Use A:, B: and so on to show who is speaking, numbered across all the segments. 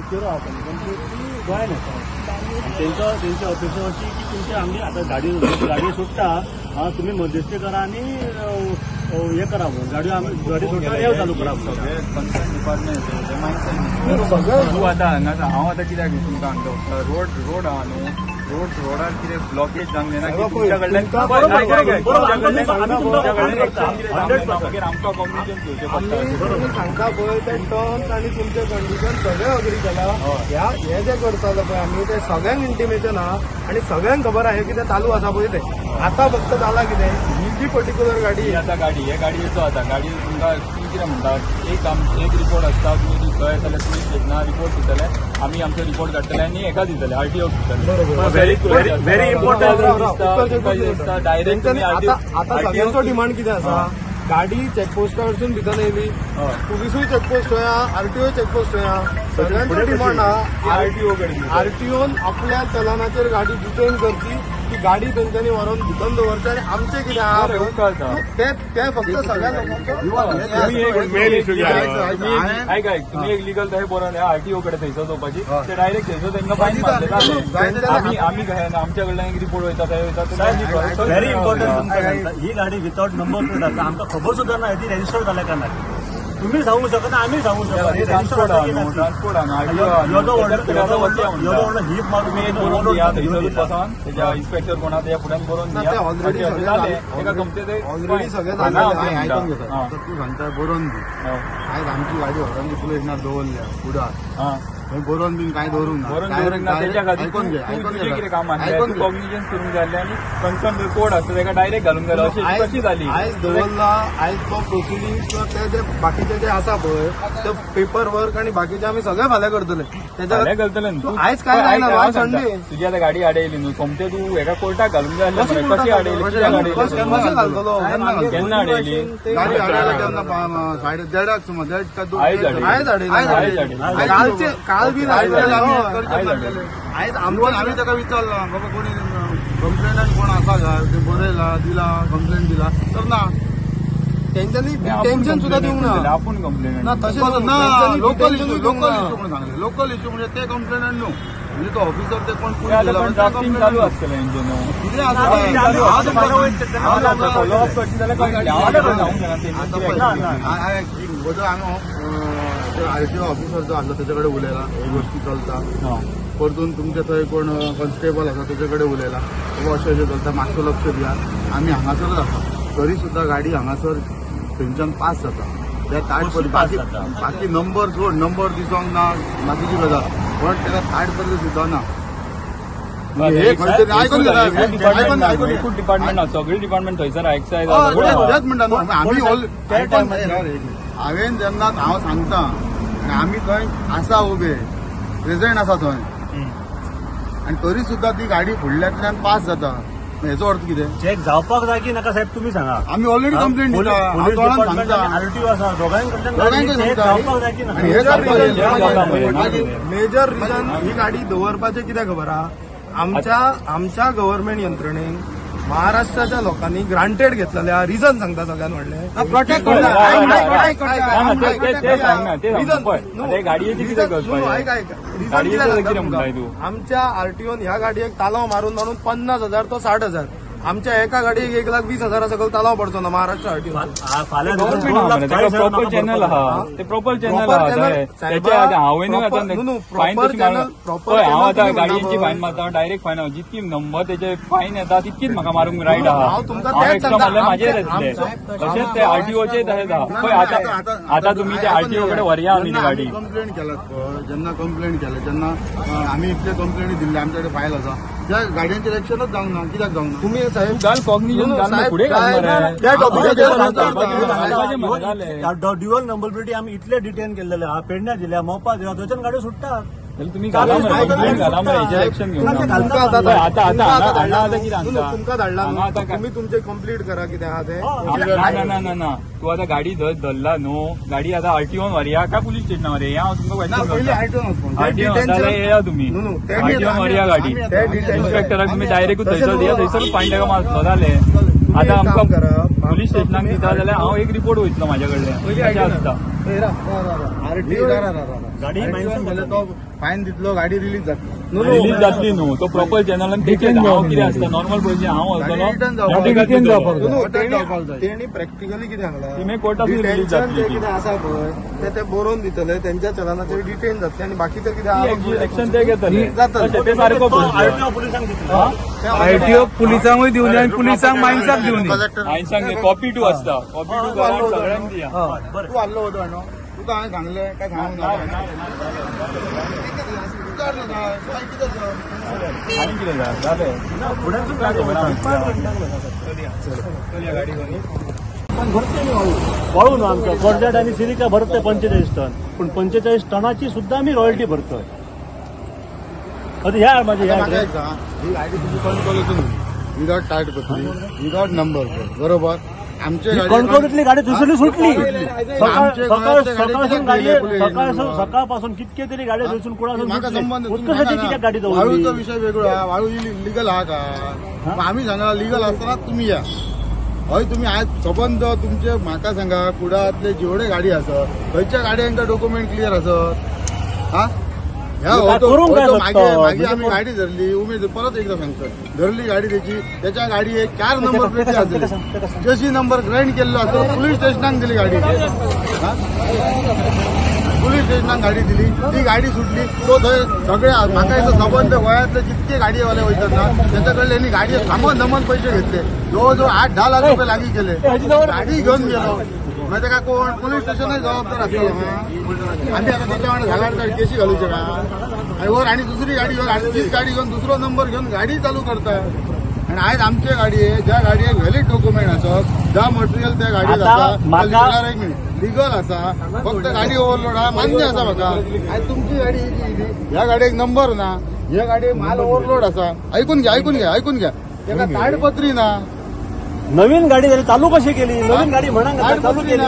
A: हत्तेरो आहा पण ती गोंयान येता आनी तेंची अपेक्षा अशी की तुमची आमी आतां गाडी गाडी सुट्टा तुमी मध्यस्थी करा आनी हे करा म्हणून गाडी आमी गाडी सोडटा रेव चालू करा.
B: सगळे कन्सर्न डिपार्टमेंट तूं आतां हांगा हांव आतां कित्याक तुमकां सांगता रोड रोड आहा न्हू रोड रोडार कितें ब्लॉकेज जावंक जायना की तुमच्या कडल्यान मागीर आमकां कॉग्निजन्स घेवचें पडटा.
C: तुमी सांगता पळय ते टर्म्स आनी तुमचे कंडिशन सगळे अग्री केला. ह्या हे जे करता पळय आमी ते सगळ्यांक इंटिमेशन आहा आनी सगळ्यांक खबर आहा कितें चालू आसा पळय तें. आतां फक्त जाला कितें ही जी पर्टिक्युलर गाडी
B: आतां गाडी हे गाडयेचो आतां गाडी तुमकां तुमी कितें म्हणटा एक एक रिपोर्ट आसता तुमी थंय जाल्यार पुलीस स्टेशनार रिपोर्ट दितले आमी आमचो रिपोर्ट काडटले आनी हेका दितले आरटीओक दितले.
A: व्हेरी इम्पॉर्टंट
B: डायरेक्ट
C: आतां सगळ्यांचो डिमांड कितें आसा गाडी चॅकपोस्टा वरसून भितर येयली पुलिसूय चॅकपोस्ट थंय आहा आरटीओ चॅकपोस्ट थंय आहा सगळ्यांचो डिमांड आहा
B: आरटीओ कडेन
C: आरटीओन आपल्या चलनाचेर गाडी डिटेन करची ती गाडी तेंच्यांनी व्हरून भितर दवरची आनी आमचें कितें आहा ते ते फक्त सगळ्या लोकांचो.
B: आयक आयक तुमी एक लिगल थंय बरोवन आरटीओ कडेन थंयसर वचपाची ते डायरेक्ट थंयसर तांकां फायन मारले. आमी आमी आमच्या कडल्यान एक रिपोर्ट वयता थंय वयता.
A: व्हेरी इम्पॉर्टंट ही गाडी विदाउट नंबर प्लेट आसा आमकां खबर सुद्दां ना ती रजिस्टर जाल्या काय ना. तुम्ही सांगू शकना आमी सांगू शकना.
B: ट्रान्सपोर्ट ट्रान्सपोर्ट
A: हीप मारून
B: बरोवन दिया थंयसरूच बसोन तेज्या इन्स्पेक्टर कोण आहा तेज्या फुड्यान बरोवन दिया
C: ऑलरेडी सगळें
D: आयकून घेता. तूं सांगता बरोवन दी आयज आमची गाडी व्हरून ती पुलीस स्टेशनार दवरल्या फुडार थंय बरोवन बीन कांय दवरूंक ना.
B: बरोवन दवरूंक ना तेच्या खातीर तुजें कितें काम आसलें तूं कॉग्निजन्स करूंक जाय आसलें आनी कन्सर्न कोड आसता तेका डायरेक्ट घालूंक जाय अशी कशी जाली.
C: आयज दवरला आयज तो प्रोसिडींग्स ते जे बाकीचे जे आसा पळय ते पेपर वर्क आनी बाकीचे आमी सगळे फाल्यां करतले.
B: फाल्यां करतले न्हू.
C: आयज काय जायना संडे.
B: तुजी आतां गाडी आडयली न्हू सोमते तूं हेका कोर्टाक घालूंक जाय आसलें. कशी आडयली
C: कशें घालतलो
B: केन्ना आडयली
D: गाडी आडयला केन्ना साडे देडाक सुमार देड का दोन
B: आयज
C: आयज आडयली कालचे काल बी
D: आयज आमी ताका विचारला बाबा कोणी कंप्लेनंट कोण आसा काय ते बरयला दिला कंप्लेन दिला तर ना
C: तेंच्यांनी डिटेन्शन सुद्दां दिवंक ना.
B: आपूण कंप्लेनंट
C: ना तशें
D: ना लोकल इश्यू लोकल इश्यू म्हणून सांगले. लोकल इश्यू म्हणजे ते कंप्लेनंट न्हू म्हणजे तो ऑफिसर ते कोण
B: ड्राफ्टिंग चालू आसतलें हेंचें न्हू
D: कितें
B: फॉलोअप करचें जाल्यार कळटलें.
D: आसा आरटीओ ऑफिसर जो आसलो तेजे कडेन उलयला ही गोष्टी चलता. परतून तुमचे थंय कोण कॉन्स्टेबल आसा तेजे कडेन उलयला बाबा अशें अशें चलता मातसो लक्ष दिया. आमी हांगासरच आसा तरी सुद्दां गाडी हांगासर थंयच्यान पास जाता त्या ताटपत्री बाकी बाकी नंबर सोड नंबर दिसोंक ना बाकीची गजाल पण तेका ताटपत्री सुद्दां ना.
B: एकूच डिपार्टमेंट ना सगळी डिपार्टमेंट थंयसर एक्सायज
D: तेच म्हणटा न्हू आमी हांवें जेन्ना हांव सांगता आनी आमी थंय आसा उबे प्रेझेंट आसा थंय आनी तरी सुद्दां ती गाडी फुडल्यांतल्यान पास जाता हेचो अर्थ कितें
A: चेक जावपाक जाय की नाका साहेब तुमी सांगा.
D: आमी ऑलरेडी कंप्लेन दिता
A: सांगता आरटीओ आसा दोगांय जावपाक जाय की नाका.
C: मेजर रिजन ही गाडी दवरपाचें कितें खबर आहा आमच्या आमच्या गव्हर्मेंट यंत्रणेन महाराष्ट्राच्या लोकांनी ग्रांटेड घेतलेल्या रिजन सांगता सगळ्यात व्हडलें आमच्या आरटीओन ह्या गाडयेक तालाव मारून मारून 50,000 तो 60,000 आमच्या एका गाडयेक 1,20,000 सकयल तालाव पडचो ना महाराष्ट्र आरटीओ.
B: प्रॉपर चॅनल आहा ते प्रॉपर चॅनल आहा. हांवें हांव आतां गाडयेची फायन मारता डायरेक्ट फायन हांव जितकी नंबर तेजे फायन येता तितकीच म्हाका मारूंक रायट आहा. हांव एक्स्ट्रा मारल्यार म्हाजेर येतले. तशेंच ते आरटीओचे तशेंच आहा. पळय आतां आतां तुमी ते आरटीओ कडेन व्हरया आमी ती गाडी.
D: कंप्लेन केलात पळय जेन्ना कंप्लेन केलें तेन्ना आमी इतले कंप्लेनी दिल्ले आमचे कडेन फायल आसा त्या गाडयांचेर एक्शनच जावंक ना. कित्याक जावंक ना
C: तुमी साहेब
B: घाल कॉग्निजन घाल फुडें घाल.
A: ड्युअल नंबर प्लेटी आमी इतले डिटेन केल्लेले आहा पेडण्या जिल्ल्या मोपा जिल्ल्या थंयच्यान गाड्यो सुट्टात.
B: तुमी घाला मरे हेचेर एक्शन घेवन. आतां आतां कितें
C: तुमकां धाडला तुमी तुमचें कंप्लीट करा कितें आहा तें.
B: ना ना ना ना तूं आतां गाडी धरला न्हू गाडी आतां आरटीओन व्हरया काय पुलीस स्टेशनार व्हरया हांव तुमकां क्वेश्चन करता. आरटीओन जाल्यार येया तुमी आरटीओन व्हरया गाडी इन्स्पेक्टराक तुमी डायरेक्टूच थंयसर दिया थंयसर फायन ताका मारतलो जालें. आतां आमकां पुलीस स्टेशनाक दिता जाल्यार हांव एक रिपोर्ट वयतलो म्हाज्या कडल्यान अशें आसता.
A: गाडी
D: तो फायन दितलो, गाडी रिलीज जातली.
B: रिलीज जातली न्हू तो प्रॉपर चॅनलान हांव कितें आसता नॉर्मल पयशे हांव वतलो.
C: तेणी प्रॅक्टिकली कितें सांगलां,
B: कोर्टाक रिलीज जातली
C: कितें आसा पळय ते ते बरोवन दितले, तेंच्या चलनाचेर डिटेन जातले आनी बाकीचे कितें
B: एक्शन ते घेतले ते सारको
E: आरटीओ पुलिसांकूय दिवनी आनी पुलिसांक मायन्साक दिवनी.
B: मायन्सांक कॉपी टू आसता, कॉपी टू सगळ्यांक दिया.
D: तूं हाडलो होतो न्हू, तुका हांवें सांगलें काय सांगूंक ना?
B: आनी कितें जालें
A: पण भरते न्ही वाळू, वाळू न्हू आमकां कोर्जाट आनी सिरिका भरते 45 टन, पूण 45 टनाची सुद्दां आमी रॉयल्टी भरतोय. ह्या माझी
D: ही गाडी तुमी कणकवलीतून विदाउट टायट पत्री, विदाउट नंबर प्लेट, बरोबर? आमचे
A: कणकवलीतली गाडी दुसरी सुटली. सकाळपासून कितके तरी गाडी थंयसून कुडासून कित्याक गाडी दवरली?
D: वाळूचो विशय वेगळो हा, वाळू इलिगल हा का? आमी सांगला लिगल आसतना तुमी या. हय तुमी आज सबंद तुमचे म्हाका सांगा, कुडातले जेवढे गाडी आसत खंयच्या गाडयांका डॉक्युमेंट क्लियर आसत? हा मागीर आमी गाडी धरली, उमेद परत एकदा सांगता, धरली गाडी त्याची, त्याच्या गाडयेक 4 नंबर प्लेटी आसली, जशी नंबर ग्रँड केल्लो आसलो पुलीस स्टेशनाक दिली गाडी, पुलीस स्टेशनाक गाडी दिली, ती गाडी सुटली. तो थंय सगळे म्हाका दिसता सबंद गोंयांतले जितके गाडयेवाले वयतात ना तेच्या कडल्यान गाडये थांबून थांबून पयशे घेतले, जवळ जवळ 8-10 लाख रुपये लागीं केले, गाडी घेवन गेलो. मागीर ताका कोण पुलीस स्टेशनूय जबाबदार आसतलो. आमी आतां तेच्या वांगडा झाल्यार केशी घालूचे का? आनी वर आनी दुसरी गाडी घेवन, आनी तीच गाडी घेवन दुसरो नंबर घेवन गाडी चालू करता. आनी आयज आमचे गाडये ज्या गाडयेक व्हॅलीड डॉक्युमेंट आसत, ज्या मटेरियल त्या गाडयेक आसा, एक मिनिट लिगल आसा, फक्त गाडी ओव्हरलोड आहा मान्य आसा म्हाका. आयज तुमची गाडी ही ह्या गाडयेक नंबर ना, ह्या गाडयेक माल ओव्हरलोड आसा. ऐकून घ्या, ऐकून घ्या, ऐकून घ्या, ताका ताडपत्री ना.
A: नवीन गाडी जाली चालू कशी केली? नवीन गाडी म्हणा चालू केली.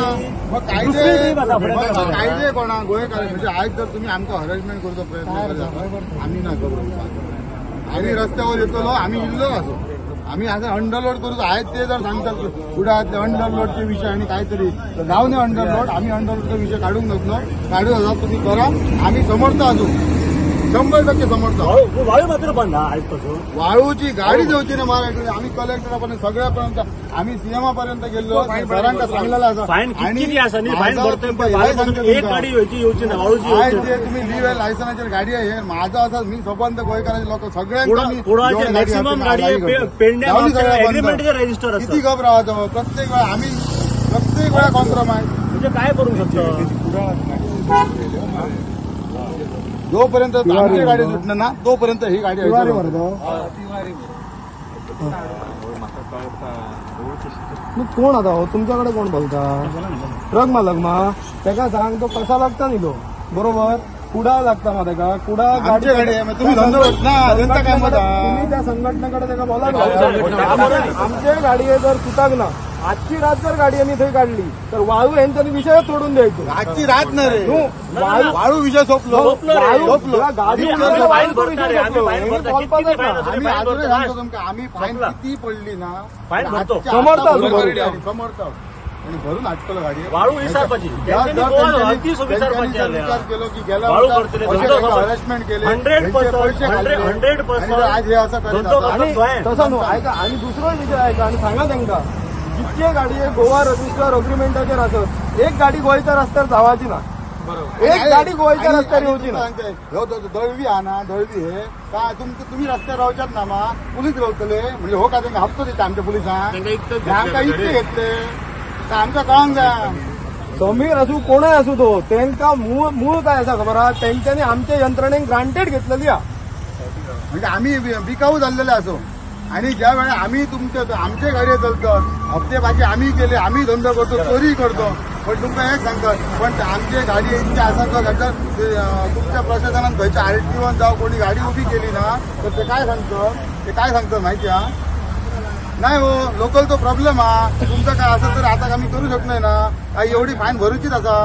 D: मग कायदे कायदे कोणा गोंयकार म्हणजे आयज जर तुम्ही आमकां हरेसमेंट करचो प्रयत्न करता, आमी ना करू. आमी रस्त्यावर येतलो, आमी इल्लो आसो, आमी आतां अंडरलोड करूं. आयज ते जर सांगतात कुडातले अंडरलोडचे विशय आनी काय तरी जावं न्ही अंडरलोड, आमी अंडरलोडचो विशय काडूंक नासलो, काडूं जाता तुमी करा, आमी समर्थ आसूं, 100% समर्थ.
A: वाळू मात्र बंद आयज पासून
D: वाळूची गाडी देवची ना महाराष्ट्र. आमी कलेक्टरा पर्यंत सगळ्या पर्यंत, आमी सीएमा पर्यंत गेल्लो, सरांका सांगलेलो आसा.
A: फायन कितकी आसा न्ही, फायन भरतोय, एक गाडी येवची ना वाळूची.
D: आयज जे तुमी लिव्ह लायसनाचेर गाडी हे म्हाजो आसा, मी सबंद गोंयकारांचे लोक सगळ्यांक
A: मॅक्सिमम गाडी पेडण्या रजिस्टर आसा.
D: किती गप रावतो प्रत्येक वेळा आमी, प्रत्येक वेळा कॉम्प्रोमायज
A: म्हणजे काय करूंक शकतो?
D: जोपर्यंत आमची गाडी सुटणार ना तोपर्यंत ही गाडी.
C: कोण आता हो तुमच्याकडे कोण बोलता? ट्रक मालक मा तेका सांग तो कसा लागता न्ही तो बरोबर, कुडा लागता मा तेका, कुडा गाडी
D: तुम्ही
C: त्या संघटनेकडे तेका बोला. आमचे गाडये जर सुटाक ना, आजची रात जर गाडी आमी थंय काडली तर वाळू हेंच्यांनी विशयच सोडून द्यायचो.
D: आजची रात ना रे, वाळू विशय सोंपलो.
C: गाडी
D: आमी सांगतो तुमकां, आमी फायन किती पडली ना
C: समर्थ
D: समर्थ आणि भरून हाडटलो गाडी
A: वाळू विसरपाची.
D: विचार केलो की गेल्या हॅरेसमेंट केले 100% आज हे असं
C: तसं न्हू. आयका आनी दुसरो विशय आयका आनी सांगा तांकां, जितके गाडये गोवा रजिस्टर अग्रीमेंटाचेर आसत, एक गाडी गोंयच्या रस्त्यार जावाची ना, एक गाडी गोंयच्या रस्त्यार येवची ना.
D: ह्यो दळवी हा ना, दळवी हे काय तुमी रस्त्यार रावच्यात ना, मा पुलीस रावतले म्हणजे हो काय तांकां हप्तो दिता आमच्या पुलिसांक, आमकां इतके घेतले आमकां कळोंक जाय.
C: समीर आसूं कोणय आसूं तो, तांकां मूळ काय आसा खबर आहा, तेंच्यांनी आमच्या यंत्रणेक ग्रांटेड घेतलेली आहा.
D: म्हणजे आमी बिकाऊ जाल्लेले आसो. आणि ज्या वेळा आम्ही तुमचे आमचे गाडये चलतात, हप्ते बाकी आम्ही केले, आम्ही धंदो करतो, चोरी करतो, पण तुमकां एक सांगतात, पण आमचे गाडी इतके आसा तुमच्या प्रशासनान खंयच्या आरटीओन जावं कोणी गाडी उबी केली ना तर ते काय सांगतात, ते काय सांगतात माहिती आहा? नाही हो, लोकलचो प्रॉब्लेम हा, तुमचं काय असं तर आता आम्ही करू शकत नाही ना, काय एवढी फायन भरूचीच आसा.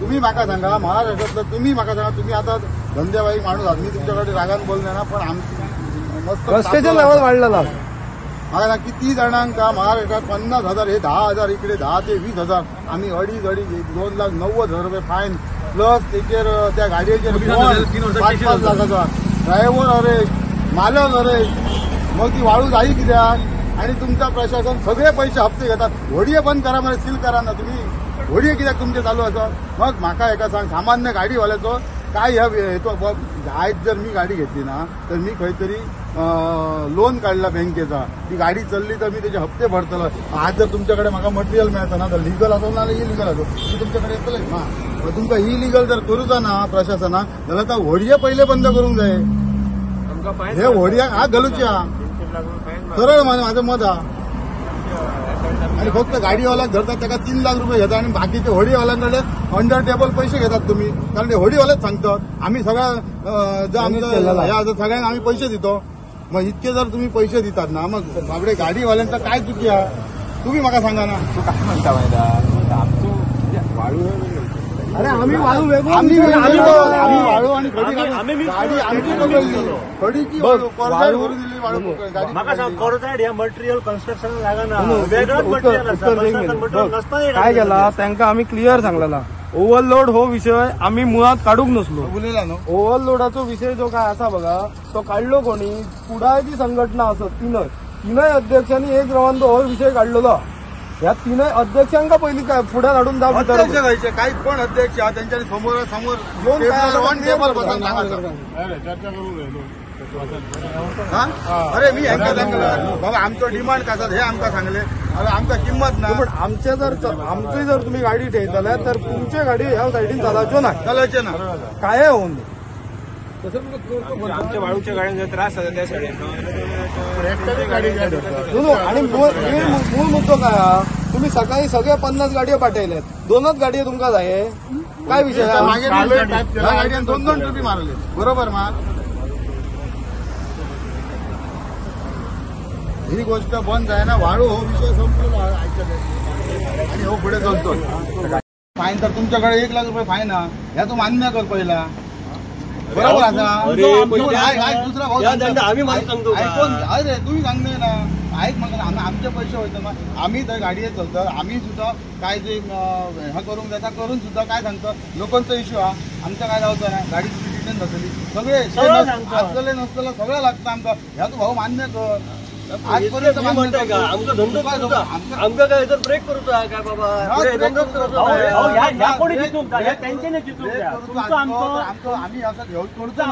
D: तुम्ही म्हाका सांगा, महाराष्ट्रातलं तुम्ही म्हाका सांगा, तुम्ही आता धंदेवाईक माणूस आहात, मी तुमच्याकडे रागान बोलणार ना, पण आमची
C: रस्त्याचे लेवल वाढलेला.
D: म्हाका किती जाणांक महाराष्ट्रात 50,000 हे 10,000 इकडे 10 ते 20,000 आमी अडीच 2,90,000 रुपये फायन प्लस तेचेर त्या गाडयेचेर 5-5 लाखाचो ड्रायव्हर अरेस्ट, मालक अरेस्ट. मग ती वाळू जाई कित्याक? आणि तुमचा प्रशासन सगळे पैसे हप्ते घेतात. होडये बंद करा म्हणजे सील करा ना तुम्ही. होडये कित्याक तुमचे चालू आसा? मग म्हाका एका सांग, सामान्य गाडीवाल्याचो काय ह्या हेतो? आयज जर मी गाडी घेतली ना तर मी खंय तरी लोन काडला बँकेचा, ती गाडी चलली तर मी त्याचे हप्ते भरतलो. आज जर तुमच्याकडे म्हाका मटेरियल मेळता ना तर लिगल आसो ना इलिगल आसो ती तुमच्याकडे येतले ना. तुमकां इलिगल जर करूचा ना प्रशासनाक जाल्यार तो होडये पयले बंद करूंक जाय. हे होडयांक हात घालुची हा सरळ माझं मत हा. आणि फक्त गाडीवाल्याक धरतात ताका 3 लाख रुपये घेतात आणि बाकीचे होडीवाल्यांकडे अंडर टेबल पैसे घेतात तुम्ही. कारण ते होडीवालेच सांगतात आम्ही सगळ्या जो आमचं हे आसा सगळ्यांक आम्ही पैसे दितो. मग इतके जर तुम्ही पैसे दितात ना मग बाबडे गाडीवाल्यांचा काय चुकी हा? तुम्ही म्हाका सांगा ना.
B: तू काय म्हणता माहिती आमचो वाळू?
C: अरे आम्ही वाळू वेगळो,
D: आम्ही वाळू आणि खडी गाडी आमची पकडली, खडीची वाळू कर्जाड भरून दिली वाळू गाडी.
A: म्हाका सांग, कर्जाड हे मटेरियल कन्स्ट्रक्शन लागना, वेगळंच मटेरियल आसा.
C: काय केला तांकां आमी क्लियर सांगलेला, ओव्हरलोड हो विषय आमी मुळात काडूंक नसलो.
D: उलयला न्हू
C: ओव्हरलोडाचो विषय जो काय आसा बघा तो काडलो कोणी? कुडाळ जी संघटना आसत तिनय अध्यक्षांनी एक रावन तो हो विषय काडलेलो. ह्या तीनय अध्यक्षांका पयलीं काय फुड्यान हाडून जाप
D: अध्यक्ष खंयचे? काय कोण अध्यक्ष तेंच्यांनी समोर समोर ऑन टेबल बसून सांगायचं. अरे मी हेंका सांगला बाबा आमचो डिमांड काय हे आमकां सांगले, अरे आमकां किंमत ना.
C: पण आमचे जर आमची जर तुम्ही गाडी ठेयतले तर तुमचे गाडी ह्या सायडीन चलाच्यो ना,
D: चलायचे ना
C: काय होऊन
B: आमच्या वाळूच्या गाड्यांचा त्रास जाता त्या सायडीन.
C: आणि मूळ मुद्दो काय हा, तुम्ही सकाळी सगळे 50 गाडयो पाठयल्यात, 2च गाडयो तुमकां जाय, काय विषय?
D: गाडयेन 2-2 ट्रिपी मारले बरोबर. मार ही गोष्ट बंद जायना. वाळू हो विषय संपलो आणि हो फुडें चलतो. फायन तर तुमच्याकडे 1 लाख रुपये फायन हा, ह्या तूं मान्य कर पहिला. बरोबर आसा. दुसरा भाऊ अरे तुम्ही सांगले ना ऐक म्हणता आमचे पैसे वयता ना, आमी थंय गाडये चलता, आमी सुद्दां काय जे हे करूंक जाता करून सुद्दां काय सांगता लोकांचो इश्यू हा, आमकां काय जावचो ना. गाडी तुजी डिटेन जातली, सगळे आसतले नसतले सगळें लागता आमकां. ह्या तूं भाऊ मान्य कर. आजपर्यंत
F: आमचो धंदो आमकां काय तर ब्रेक करूचो काय बाबा?
D: आमी असं घेवन करचो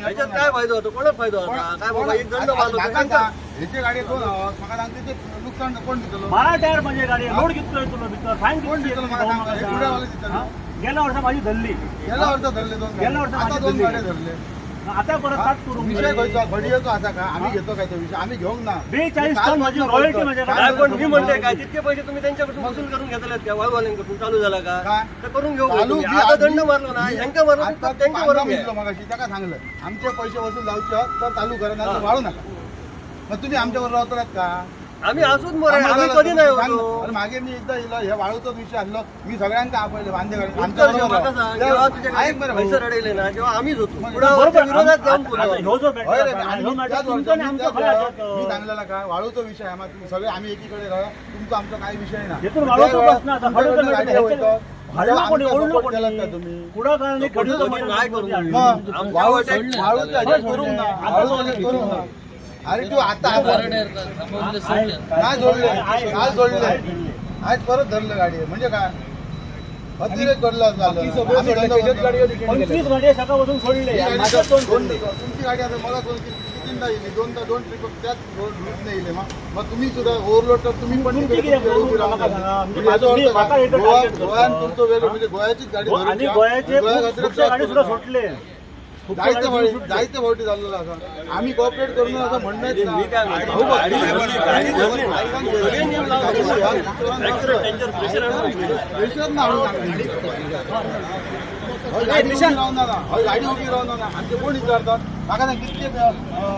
F: हेच्यात काय फायदो होतो? कोणाक फायदो जाता काय बाबा? एक दंड मारलो
D: हेचे गाडये कोण म्हाका सांग, तेचे लुकसाण कोण दितलो?
A: 12 टायर म्हणजे गाडी लोड कितलो येतलो भितर, फायन
D: कोण दितलो म्हाका सांग? कुड्यावाले दितले.
A: गेल्या वर्सा माझी धरली,
D: गेल्या वर्सा धरले 2,
A: गेल्या वर्सा
D: आता 2 गाडये धरले.
A: आता परत ताच करू
D: विषय खंयचो? घडयेचो आसा काय? आमी घेतो काय तो विषय? आमी घेवंक ना.
A: 42 टन माझी रॉयल्टी म्हणजे
F: काय? पण मी म्हणते काय तितके पैसे तुम्ही त्यांच्याकडून वसूल करून घेतले त्या वाळूवाल्यांकडून? चालू झाला का तर करून घेऊ. आता दंड मारलो ना ह्यांका मारलो त्यांच्या बरोबर
D: म्हटलं मगाशी ताका सांगलं आमचे पैसे वसूल जावचे तर चालू करा, नाही तर वाळू नका. मग तुम्ही आमच्या बरोबर रावतलात का?
F: आम्ही असूच मरे, आम्ही कधी नाही होतो.
D: मागे मी एकदा इलो हे वाळूचोच विषय आणलो, मी सगळ्यांका आपयले बांदेकर
F: पैसे रडयले ना जेव्हा आम्हीच होतो विरोधात जाऊन
D: मी सांगलेला काय वाळूचो विषय आहे, सगळे आम्ही एकीकडे राहा, तुमचा आमचा काही विषय ना. करूंक ना, करूंक ना. अरे तू आता काय जोडले, काल जोडले, आज परत धरलं गाडी म्हणजे काय अतिरेक घडला.
A: 25 गाडी सकाळपासून सोडले.
D: तुमची गाडी आता मला कितींदा येईल, 2 ट्रिप त्याच रूटने येईल. मग तुम्ही सुद्धा ओव्हरलोड तर तुम्ही पण गोव्यान तुमचं वेगळं म्हणजे गोव्याचीच गाडी
A: गोव्याचे सुद्धा सोडले.
D: जायते जायते फावटी जाल्लो आसा, आमी कॉपरेट करून असं म्हणणें ना. प्रेशर ना हाडून गाडी उबी रावना ना, हय गाडी उबी रावना ना. आमचे कोण विचारतात? म्हाका सांग कितके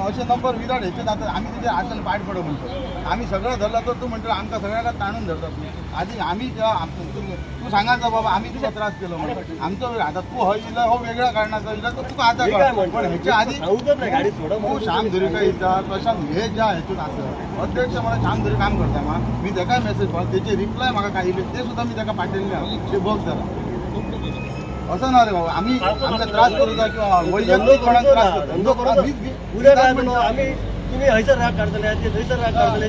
D: अशे नंबर विदाउट हेचे जाता. आमी तेजेर आसल पाड पडो म्हणटा आमी सगळें धरला तर तूं म्हणटा आमकां सगळ्यांक ताणून धरता तूं. आदी आमी तूं सांगायचो बाबा आमी तुका त्रास केलो म्हणून आमचो. आतां तूं हय दिला हो वेगळ्या कारणाचो दिला तो तुका आतां कळ. पण हेच्या आदी तूं श्याम धुरीका विचार प्रशांत हे ज्या हेतून आसा अध्यक्ष म्हणून श्याम धुरी काम करता मा मी तेका मेसेज तेचे रिप्लाय म्हाका काय येयले ते सुद्दां मी तेका पाठयल्ले आहा ते बघ जरा. असं ना रे बाबा आमी आमकां त्रास करूं जाय किंवा वैयक्तीक कोणाक त्रास धंदो करूं.
F: आमी तुमी हयसर राग काडटले ते थंयसर राग काडटले.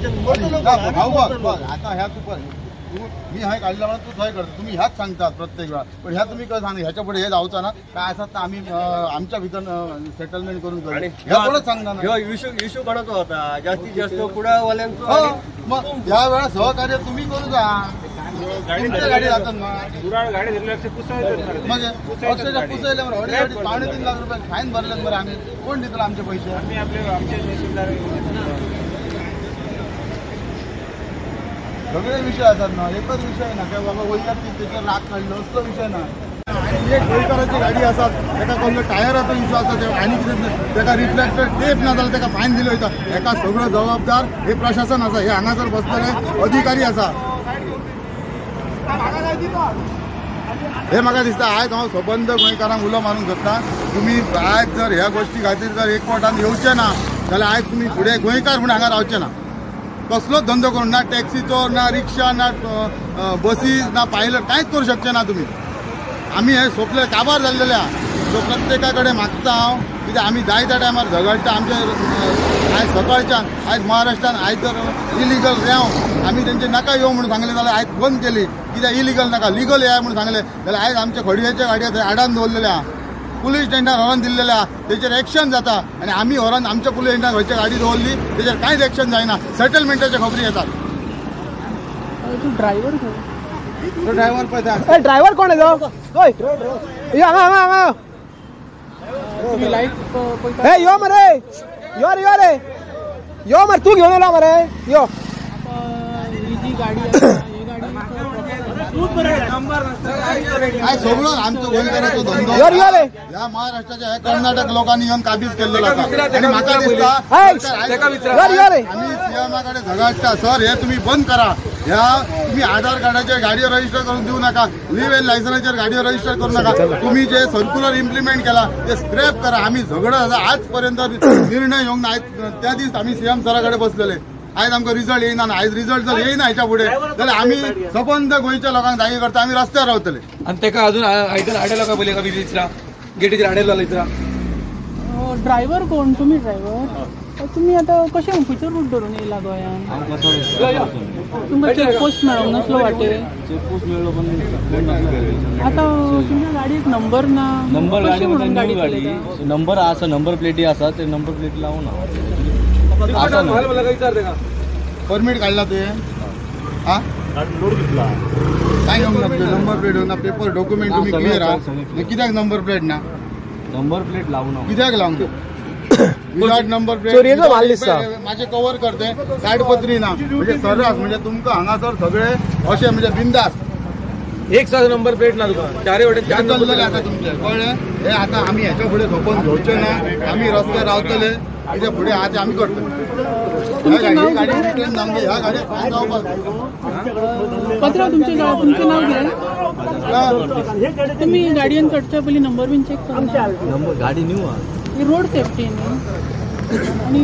D: भाऊ बघ आतां ह्या तूं पळय तूं मी हय काडला म्हणून तूं थंय करता. तुमी ह्याच सांगतात प्रत्येक वेळा पण ह्या तुमी काय सांग ह्याच्या फुडें हे जावचो ना काय आसा तर आमी आमच्या भितर सेटलमेंट करून करू ह्या कोणच सांगना.
F: ह्यो इशू कोणाचो होता जास्तीत जास्त कुडावाल्यांचो.
D: मग ह्या वेळा सहकार्य तुम्ही करू जा. तुमच्या गाडी जातात मग अक्षरशः पुसयले मरे अडीच 2.75 लाख रुपये फायन भरले मरे. आमी कोण दितलो आमचे पैसे? सगळे विषय आसात ना, एकच विषय ना काय बाबा वैयक्तीक तेचेर राग काडलो असलो विषय ना. आनी एक गोंयकाराची गाडी आसा तेका कसलो टायराचो इशू आसा आनी कितें तेका रिफ्लेक्टर टेप ना जाल्यार तेका फायन दिलो वयता. हेका सगळो जबाबदार हे प्रशासन आसा, हे हांगासर बसलेले अधिकारी आसा. हे म्हाका दिसता आयज हांव सबंद गोंयकारांक उलो मारूंक सोदता, तुमी आयज जर ह्या गोश्टी खातीर जर एकवटान येवचे ना जाल्यार आयज तुमी फुडें गोंयकार म्हूण हांगा रावचे ना. कसलोच धंदो करून ना टॅक्सीचो ना रिक्षा ना बसी ना पायलट कांयच करूं शकचे ना तुमी. आमी हे सोंपले काबार जाल्लेले आहा. सो प्रत्येका कडेन मागता हांव कित्याक आमी जायत्या टायमार झगडटा आमचे आयज सकाळच्यान आयज महाराष्ट्रान आयज जर इलिगल रेंव आमी तेंचे नाका येवं म्हणून सांगलें जाल्यार आयज बंद केली कित्याक इलिगल नाका लिगल येया म्हणून सांगलें जाल्यार आयज आमच्या खडयेच्या गाडयो थंय आडान दवरलेले आहा. पुलीस स्टेशनार व्हरून दिल्लेले आहा तेचेर एक्शन जाता आनी आमी व्हरून आमच्या पुलीस स्टेशनार खंयच्या गाडी दवरली तेचेर कांयच एक्शन जायना. सेटलमेंटाच्या खबरी येतात.
G: ड्रायव्हर
D: तो ड्रायव्हर पळय
G: ड्रायव्हर कोण आहे तो? यो हांगा हांगा हांगा हे यो मरे यो रे यो रे यो मरे तूं घेवन येयला मरे यो.
D: सगळो आमचो गोंयकाराचो धंदो ह्या महाराष्ट्राच्या ह्या कर्नाटक लोकांनी येवन काबीज केल्लो आसा. आनी म्हाका दिसता आमी सीएमा कडेन झगडटा सर हे तुमी बंद करा. ह्या तुमी आधार कार्डाचेर गाडयो रजिस्टर करून दिवं नाका, लिव्ह एन लायसनाचेर गाडयो रजिस्टर करूं नाका. तुमी जे सर्क्युलर इम्प्लिमेंट केला ते स्क्रॅप करा. आमी झगडत आसा आज पर्यंत निर्णय येवंक ना. त्या दीस आमी सीएम सरा कडेन बसलेले आयज आमकां रिजल्ट येयना. आयज रिजल्ट जर येयना हेच्या फुडें जाल्यार आमी सबंद गोंयच्या लोकांक जागे करता, आमी रस्त्यार रावतले.
E: आनी तेका अजून आयदन आडयलो काय पयलीं विचारा गेटीचेर आडयलो विचारा.
G: ड्रायव्हर कोण तुमी? ड्रायव्हर तुमी आतां कशें खंयचो रूट धरून येयला गोंयान? तुमकां चेकपोस्ट मेळोंक नासलो वाटेर?
A: चेकपोस्ट मेळ्ळो पण
G: आतां तुमच्या गाडयेक नंबर ना.
A: नंबर गाडी गाडी नंबर आसा, नंबर प्लेटी आसा, ते नंबर प्लेट लावूं ना.
D: परमीट काडला तुवें? हा काय नंबर प्लेट ना पेपर डॉक्युमेंट तुमी क्लियर आहा कित्याक नंबर प्लेट ना?
A: नंबर प्लेट लावूं ना.
D: कित्याक लावंक? विदाउट नंबर प्लेट
G: चोरयेचो माल दिसता.
D: मातशें कवर करते कागदपत्री ना म्हणजे सर्रास म्हणजे तुमकां हांगासर सगळे अशें म्हणजे बिंदास
E: एक साथ नंबर प्लेट ना तुका चारे वटेन चार
D: चल्लेले आसा तुमचे कळ्ळें. हे आतां आमी हेच्या फुडें सोंपोवन घेवचे ना. आमी रस्त्यार रावतले हेच्या फुडें आतां आमी करतले. ह्या गाडी रिटर्न जावंक ह्या गाडयेक फायन जावपाक.
G: पत्र तुमचें नांव कितें? तुमी गाडयेन चडच्या पयलीं नंबर बीन चॅक करूं.
A: नंबर गाडी न्यू आहा,
G: रोड सेफ्टी न्ही. आनी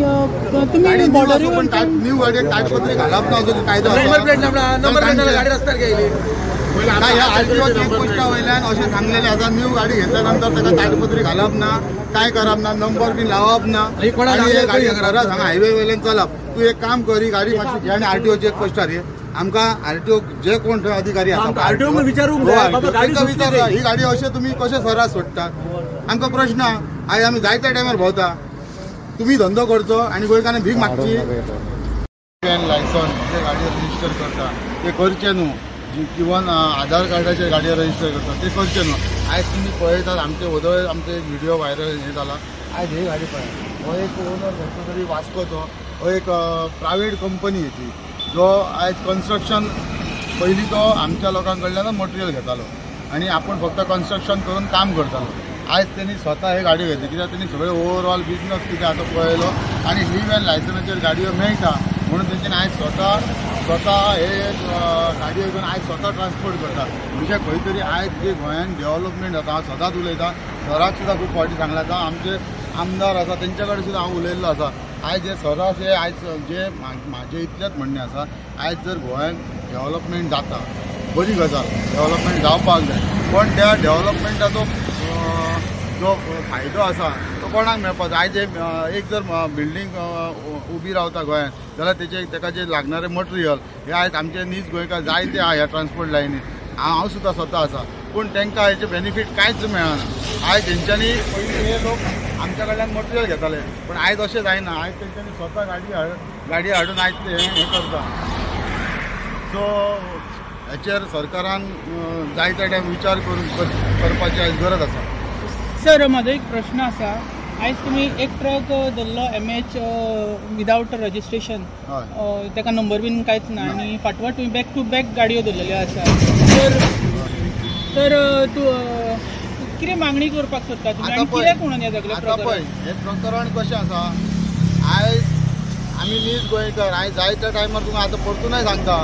G: तुमी बॉर्डरी
D: न्यू गाडयेक कागदपत्री घालप ना असो कायदो.
E: नंबर प्लेट ना, नंबर प्लेट गाडी रस्त्यार गेली.
D: ह्या आरटीओ चेकपोस्टा वयल्यान अशें सांगलेलें आसा न्यू गाडी घेतल्या नंतर ताका कागदपत्री घालप ना, काय करप ना, नंबर बीन लावप ना. आनी गाडी सरस हांगा हायवे वयल्यान चलप. तूं एक काम कर, ही गाडी मातशी घे आनी आरटीओ चेकपोस्टार ये. आमकां आरटीओ जे कोण थंय अधिकारी आसा
E: आरटीओ विचारूंक
D: विचार ही गाडी अशें तुमी कशें सरस सोडटात? आमकां प्रश्न. आयज आमी जायत्या टायमार भोंवता. तुमी धंदो करचो आनी गोंयकारांनी भीक मागची. लायसन जे गाडयो रजिस्टर करता ते करचे न्हू, इवन आधार कार्डाचेर गाडयो रजिस्टर करता ते करचे न्हू. आयज तुमी पळयतात आमचे वदळ आमचे एक व्हिडिओ व्हायरल हे जाला. आयज ही गाडी पळय, हो एक ओनर खंयचो तरी वास्कोचो, हो एक प्रायवेट कंपनी हेची जो आयज कन्स्ट्रक्शन पयलीं तो आमच्या लोकां कडल्यान मटेरियल घेतालो आनी आपूण फक्त कन्स्ट्रक्शन करून काम करतालो. आयज तेणी स्वता हे गाडयो घेतली कित्याक तेणी सगळे ओवरऑल बिजनस कितें आतां पळयलो आनी लीव अँड लायसनाचेर गाडयो मेळटा म्हणून तेंच्यानी आयज स्वता स्वता हे गाडयो घेवन आयज स्वता ट्रान्सपोर्ट करता. म्हणजे खंय तरी आयज जे गोंयान डेव्हलपमेंट जाता, हांव सदांच उलयतां, सराक सुद्दां खूब फावटी सांगलां आतां आमचे आमदार आसा तेंच्या कडेन सुद्दां हांव उलयल्लो आसा. आयज हे सरास हे आयज जे म्हाजें इतलेंच म्हणणें आसा, आयज जर गोंयान डेव्हलपमेंट जाता बरी गजाल, डेव्हलपमेंट जावपाक जाय, पण त्या डेव्हलपमेंटाचो जो फायदो आसा तो कोणाक मेळपाक जाय. आयज एक जर बिल्डींग उबी रावता गोंयांत जाल्यार तेचे ताका जे लागणारे मटेरियल हे आयज आमचे नीज गोंयकार जायते आहा ह्या ट्रान्सपोर्ट लायनीन, हांव सुद्दां स्वता आसा, पूण तांकां हेचे बेनिफीट कांयच मेळना. आयज तेंच्यांनी पयलीं हे लोक आमच्या कडल्यान मटेरियल घेताले, पूण आयज अशें जायना. आयज तेंच्यांनी स्वता गाडी हाडून आयज ते हें करता. सो हेचेर सरकारान जायते टायम विचार करून करपाची आयज गरज आसा.
G: सर म्हाजो एक प्रश्न आसा, आयज तुमी एक ट्रक धरलो MH without registration, ताका नंबर बीन कांयच ना आनी फाटवाट तुमी बॅक टू बॅक गाडयो धरलेल्यो आसा, तर तूं कितें मागणी करपाक सोदता तुमी आनी कित्याक म्हणून हें सगळें
D: प्रकरण? पळय हें प्रकरण कशें आसा, आयज आमी नीज गोंयकार, आयज जायत्या टायमार तुमकां आतां परतूनय सांगता,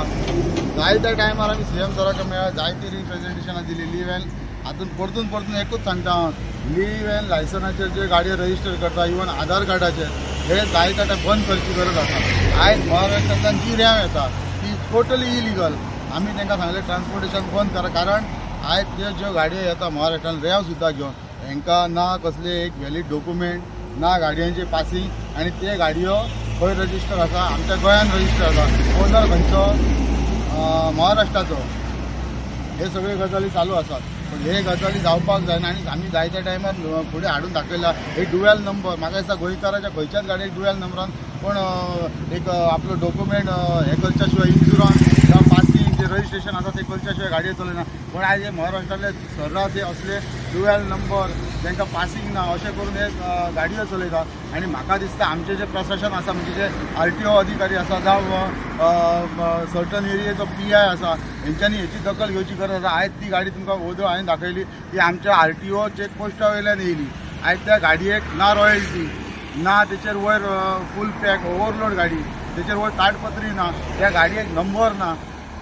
D: जायत्या टायमार आमी सीएम सराक मेळ्ळा, जायती रिप्रेझेंटेशनां दिली लीव अँड हातून परतून परतून एकूच सांगता हांव, लीव अँड लायसनाचेर जे गाडयो रजिस्टर करता इवन आधार कार्डाचेर हे जायत्या टायम बंद करची गरज आसा. आयज महाराष्ट्रांतल्यान जी रेंव येता ती टोटली इलिगल. आमी तांकां सांगलें ट्रान्सपोर्टेशन बंद करा, कारण आयज त्यो ज्यो गाडयो येता महाराष्ट्रान रेंव सुद्दां घेवन हेंकां ना कसले एक व्हॅलीड डॉक्युमेंट ना गाडयांचे पासींग, आनी ते गाडयो खंय रजिस्टर आसा, आमच्या गोंयान रजिस्टर आसा, ओनर खंयचो महाराष्ट्राचो, हे सगळे गजाली चालू आसात. पण हे गजाली जावपाक जायना आनी आमी जायत्या टायमार फुडें हाडून दाखयला हे डुवेल नंबर. म्हाका दिसता गोंयकाराच्या खंयच्याच गाडयेक डुवेल नंबरान कोण एक आपलो डॉक्युमेंट हे करच्या शिवाय इन्शुरन्स जावं पासींग जे रजिस्ट्रेशन आसा ते करच्या शिवाय गाडयो चलयना. पण आयज हे महाराष्ट्रांतले सर्रास हे असले डुवेल नंबर तांकां पासींग ना अशें करून हे गाडयो चलयता. आनी म्हाका दिसता आमचें जें प्रशासन आसा म्हणजे जे RTO अधिकारी आसा जावं सर्टन एरियेचो PI आसा हेंच्यांनी हेची दखल घेवची गरज आसा. आयज ती गाडी तुमकां ओदो हांवें दाखयली ती आमच्या RTO चॅकपोस्टा वयल्यान येयली. आयज त्या गाडयेक ना रॉयल्टी ना, तेचेर वयर फूल पॅक ओवरलोड गाडी, तेचेर वयर ताडपत्री ना, त्या गाडयेक नंबर ना,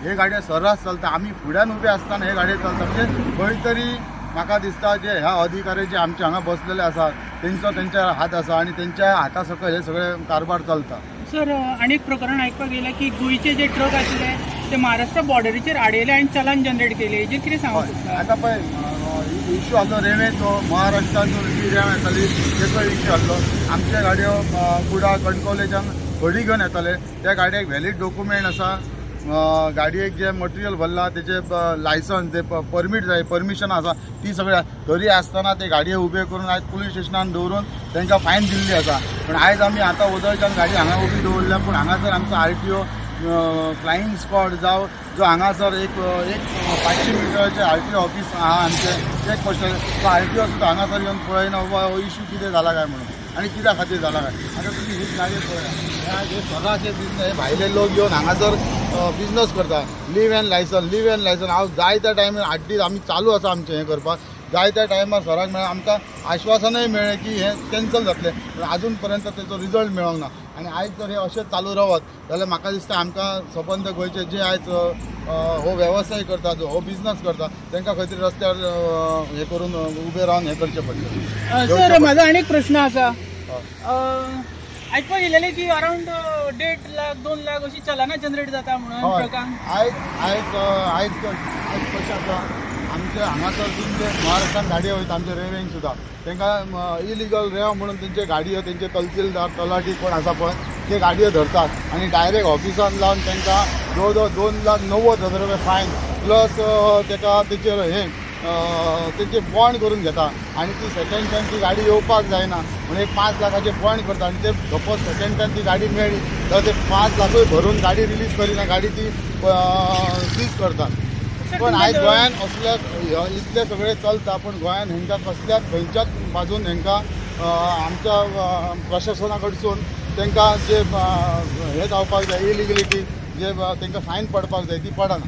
D: हे गाडयो सर्रास चलता. आमी फुड्यान उबे आसतना हे गाडयो चलता. म्हणजे खंय तरी म्हाका दिसता जे ह्या अधिकारी जे आमचे हांगा बसलेले आसात तेंचो तेंच्या हात आसा आनी तेंच्या हाता सकयल हे सगळे कारभार चलता.
G: सर आनी एक प्रकरण आयकपाक येयलां की गोंयचे जे ट्रक आशिल्ले ते महाराष्ट्र बॉर्डरीचेर आडयले आनी चलन जनरेट केले, हेजेर कितें सांगूंक सोदता?
D: आतां पळय इश्यू आसलो रेंवेचो, महाराष्ट्रान जी रेंव येताली तेचो इश्यू आसलो. आमचे गाडयो कुडा कणकवलेच्यान घडी घेवन येताले, त्या गाडयेक व्हॅलीड डॉक्युमेंट आसा, गाडयेक जे मटेरियल भरलां तेचे लायसन्स जे परमीट जाय परमिशन आसा ती सगळी, तरी आसतना ते गाडये उबे करून आयज पुलीस स्टेशनान दवरून तांकां फायन दिल्ली आसा. पूण आयज आमी आतां ओदळच्यान गाडी हांगा उबी दवरल्या, पूण हांगासर आमचो RTO flying squad जावं जो हांगासर एक 500 मिटराचें RTO office आहा आमचें चॅक पोस्टाचें, तो RTO सुद्दां हांगासर येवन पळयना बाबा हो इश्यू कितें जाला काय म्हणून आनी कित्या खातीर जाला काय. आतां तुमी हीच गाडी पळया, हे सर्रास हे बिजनस हे भायले लोक येवन हांगासर बिजनस करता. Leave and licence, leave and licence हांव जायत्या टायमार 8 दीस आमी चालू आसा आमचें हें करपाक, जायत्या टायमार सराक मेळ्ळें, आमकां आश्वासनय मेळ्ळें की हें कॅन्सल जातलें, पूण आजून पर्यंत तेचो रिजल्ट मेळोंक ना. आनी आयज जर हें अशेंच चालू रावत जाल्यार म्हाका दिसता आमकां सबंद गोंयचे जे आयज हो वेवसाय करता, जो हो बिजनस करता तांकां खंय तरी रस्त्यार हें करून उबें रावन हें करचें पडटलें.
G: सर म्हाजो आनी एक प्रश्न आसा, आयकपाक येयलेलें की अरावंड 1.5 लाख 2 लाख अशी चलनां जनरेट जाता म्हणून ट्रकांक.
D: आयज आयज आयज आयज कशें आसा आमचे हांगासर जे महाराष्ट्रान गाडयो वयता आमचे रेंवेंक सुद्दां तांकां इलिगल रेंव म्हणून तेंचे गाडयो तेंचे तहसीलदार तलाठी कोण आसा पळय ते गाडयो धरतात आनी डायरेक्ट ऑफिसान लावन तांकां जवळ जवळ 2,90,000 रुपया फायन प्लस ताका तेचेर हें तेंचे बॉन्ड करून घेता आनी ती सेकेंड टायम ती गाडी येवपाक जायना म्हणून एक 5 लाखाचे बॉन्ड करता आनी ते सपोज सेकेंड टायम ती गाडी मेळ्ळी जाल्यार ते 5 लाखूय भरून गाडी रिलीज करिना, गाडी ती सीज करतात. पण आयज गोंयान असल्या इतले सगळे चलता, पण गोंयान हेंकां कसल्याच खंयच्याच बाजून हेंकां आमच्या प्रशासना कडसून तांकां जे हे जावपाक जाय इलिगलिटी जे तांकां फायन पडपाक जाय ती पडना.